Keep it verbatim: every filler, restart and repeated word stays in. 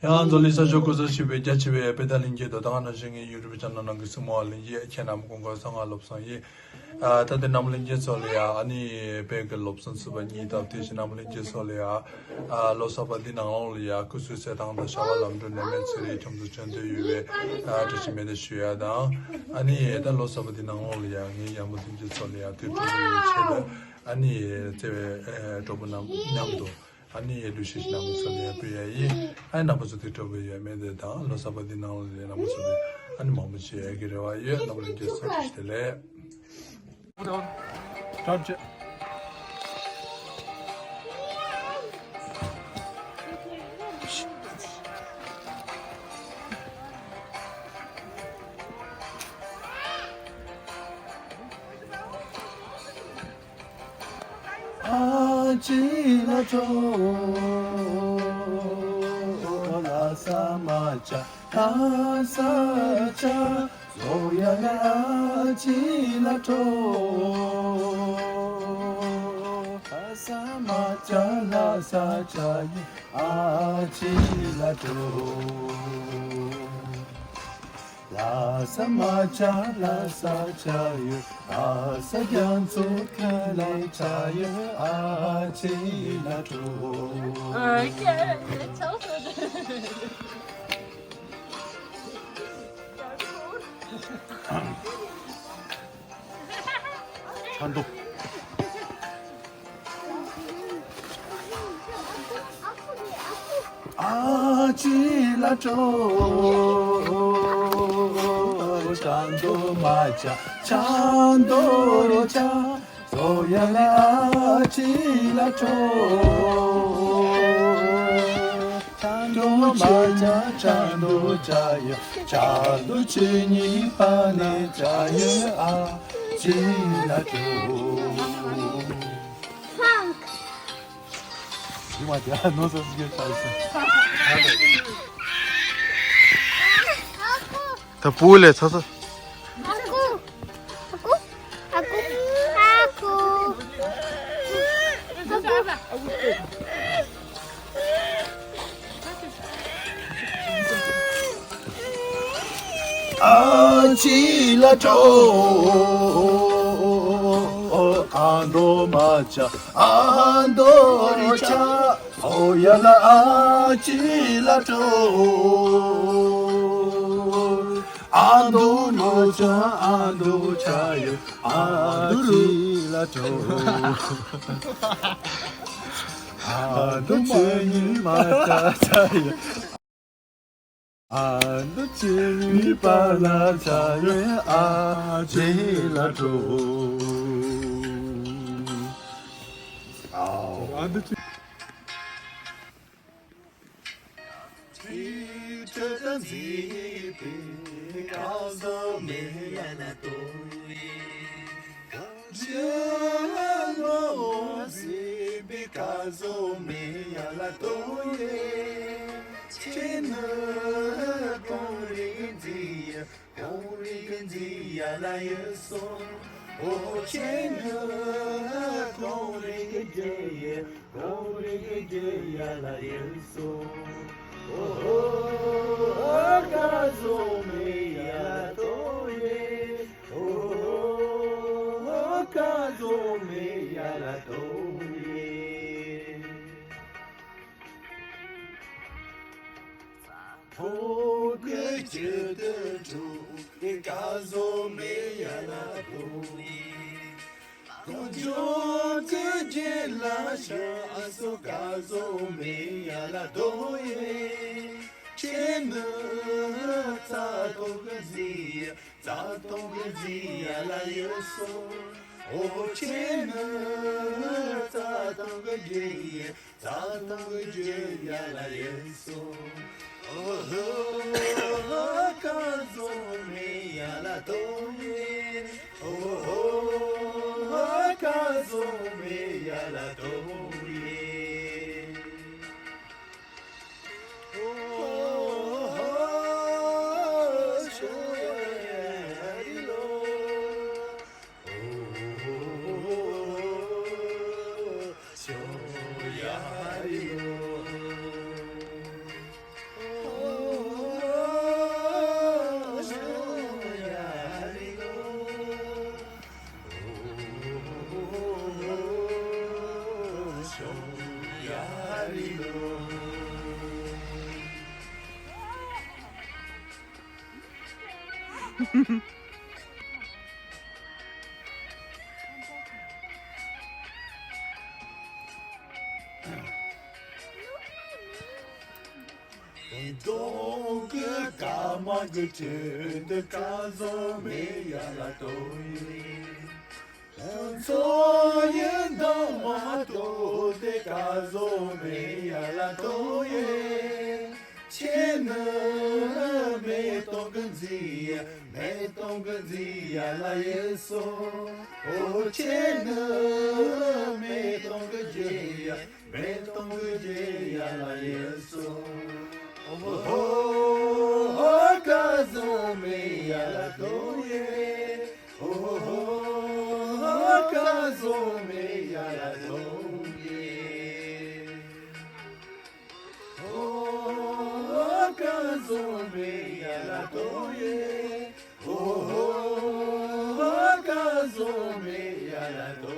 ཡང་འཛམ་གླིང་ས་ཕྱོགས་གང་སར་བཞུགས་པའི་རྒྱ་ཆེ་བའི་དཔེ་དེབ་ལྷན་རྒྱས་དང་ད་ག་ནང་བཞིན་ངའི་ཡུ་ཊུབ་ཆེ་ནལ་ནང་གི་སྲིང་མོ་བ་ལྷན་རྒྱས་ཁྱེད་རྣམས་སྐུ་ཁམས་བཟང་ང་སློབ་བཟང་ཡིན། ཨ་ད་ལྟ་རྣམ་པ་ལྷན་རྒྱས་ཚོ་ལ་ཡང་ཨ་ནི་བོད་ཀྱི་སློབ་ཚན་ཚུད་པ་གཉིས་དང་དེ་བཞིན་རྣམ་པ་ལྷན་རྒྱས་ཚོ་ལ་ཡང་ཨ་ལོ་གསར་པ་འདི་ནང་ལོགས་ལ་ཡང་སྐུ་གཟུགས་གསལ་ཐང་དང་བྱ་བ་ལམ་འགྲོ་ནད་མེད་ཚེ་རིང་ཁྱོད་ཚོ་བྱོན་འདོད་ཡོད་པའི་ཨ་བཀྲ་ཤིས་སྨོན་འདུན་ཞུ་ཡ་དང་། ཨ་ནི་ད་ལོ་གསར་པ་འདི་ནང་ལོགས་ལ་ཡང་ངའི་ཡང་མོ་ལྷན་རྒྱས་ཚོ་ལ་ཡང་དུས་དྲུག་པ་ཡོད་ཆེད་དུ་ཨ་ནི་བརྩེ་བའི་ཨ་གྲོགས་པོ་རྣམས་མཉམ་དུ། ཨ་ནི་ལུས་ཤེས་ནང་མི་ཚོ་ལ་ཡང་ཕུལ་ཡ་ཡིན། ཨ་ནི་རྣམ་པ་ཚོ་དེ་སྤྲོ་པོ་ཡོད་མེད་དེ་དང་ལོ་གསར་པ་འདི་ནང་ལ་རྣམ་པ་ཚོ་ལ་ཨ་ནི་མང་པོ་ཞིག་ཡོད་ཀྱི་རེ་བ་ཡོད། རྣམ་པ་ལྷན་རྒྱས་ཚོ་བཀྲ་ཤིས་བདེ་ལེགས། ཨ་ཅེ་ལ་ཀྲོ། ལ་ས་མ་ཅ་ལ་ས་ཅ། ཟོ་ཡ་ལ་ཨ་ཅེ་ལ་ཀྲོ། ལ་ས་མ་ཅ་ལ་ས་ཅ་ཡོད། ཨ་ཅེ་ལ་ཀྲོ། ལ་ས་མ་ཅ་ལ་ས་ཅ་ཡོད། ལ་ས་རྒྱ་མཚོ་ཁ་ལ་ཅ་ཡོད། ཨ་ཅེ་ལ་ཀྲོ། ཆ་མདོ། ཨ་ཅེ་ལ་ཀྲོ། ཆ་མདོ་མ་ཅ་ཆ་མདོ་རོ་ཅ། ཟོ་ཡ་ལ་ཨ་ཅེ་ལ་ཀྲོ། ཆ་མདོ་མ་ཅ་ཆ་མདོ་ཅ་ཡ། ཆ་མདོ་ཆོས་ཉིད་པ་ནི་ཅ་ཡ། ཨ་ཅེ་ལ་ཀྲོ། ཧྥང་། ཡིན་མ་དེ་ཨ་ནོ་སོ་སི་གེ་ཆ་ཡི་སོ། ད་པུ་ལེ་ཚ་ཚ། ཨ་ཁུ། ཨ་ཁུ། ཨ་ཁུ། ཨ་ཁུ། ཨ་ཅེ་ལ་ཀྲོ། ཨ་མདོ་མ་ཅ་ཨ་མདོ་རོ་ཅ། ཨོ་ཡ་ལ་ཨ་ཅེ་ལ་ཀྲོ། ཨ་མདོ་ནོ་ཅ་ཨ་མདོ་ཅ་ཡ། ཨ་ཅེ་ལ་ཀྲོ། ཨ་མདོ་ཆོས་ཉིད་མ་ཅ་ཅ་ཡ། ཨ་མདོ་ཆོས་ཉིད་པ་ལ་ཅ་ཡ། ཨ་ཅེ་ལ་ཀྲོ། ཨ་མདོ་ཆོས། ཁྲིད་ཁྲིད་དང་མཛེས་པའི་སྐལ་བཟང་མེ་ཡ་ལ་ཏོ་ཡེ། གངས་ཅན་ལ་ངོ་མཛེས་པའི་སྐལ་བཟང་མེ་ཡ་ལ་ཏོ་ཡེ། ཁྱེད་ནི་གངས་རི་མཛེས་ཡ། གངས་རི་གི་མཛེས་ཡ་ལ་ཡོད་སོང་། ཨོ་ཁྱེད་ནི་གངས་རི་གི་རྒྱལ་ཡ། གངས་རི་གི་རྒྱལ་ཡ་ལ་ཡོད་སོང་། ཨོ་ཧོ་སྐལ་བཟང་མེ་ཡ་ལ་ཏོ་ཡེ། ཨོ་ཧོ་སྐལ་བཟང་མེ་ཡ་ལ་ཏོ་ཡེ། ཕོ་གི་ཆེད་དུ་འཁྲུངས་སྐལ་བཟང་མེ་ཡ་ལ་ཏོ་ཡེ། གངས་ལྗོངས་ཀྱི་རྒྱན་ལ་ཤར་སོང་སྐལ་བཟང་མེ་ཡ་ལ་ཏོ་ཡེ། ཁྱེད་ནི་རྩྭ་ཐང་གི་མཛེས་ཡ། རྩྭ་ཐང་གི་མཛེས་ཡ་ལ་ཡོད་སོང་། ཨོ་ཁྱེད་ནི་རྩྭ་ཐང་གི་རྒྱལ་ཡ། རྩྭ་ཐང་གི་རྒྱལ་ཡ་ལ་ཡོད་སོང་། ཨོ་ཧོ་སྐལ་བཟང་མེ་ཡ་ལ་ཏོ་ཡེ། ཨོ་ཧོ་སྐལ་བཟང་མེ་ཡ་ལ་ཏོ་ཡེ། དོན་དུ་ཀ་མ་གི་ཆེད་དུ་ཀ་བཟོ་མེ་ཡ་ལ་ཏོ་ཡེ། ཚོ་ཡེ་འདོ་མ་ཏོ་དེ་ཀ་བཟོ་མེ་ཡ་ལ་ཏོ་ཡེ། ཆེ་ནི་མེ་ཏོང་གི་མཛེས་ཡ། མེ་ཏོང་གི་མཛེས་ཡ་ལ་ཡེ་སོ། ཨོ་ཆེ་ནི་མེ་ཏོང་གི་མཛེས་ཡ། མེ་ཏོང་གི་མཛེས་ཡ་ལ་ཡེ་སོ། ཨོ་ཧོ་ཧོ་ཀ་བཟོ་མེ་ཡ་ལ་ཏོ་ཡེ། ཨོ་ཧོ་ཧོ་ཀ་བཟོ་མེ་ཡ་ལ་ཏོ་ཡེ། ཨོ་ཀ་བཟོ་མེ་ཡ་ལ་ཏོ་ཡེ། ཨོ་ཧོ་ཀ་བཟོ་མེ་ཡ་ལ་ཏོ།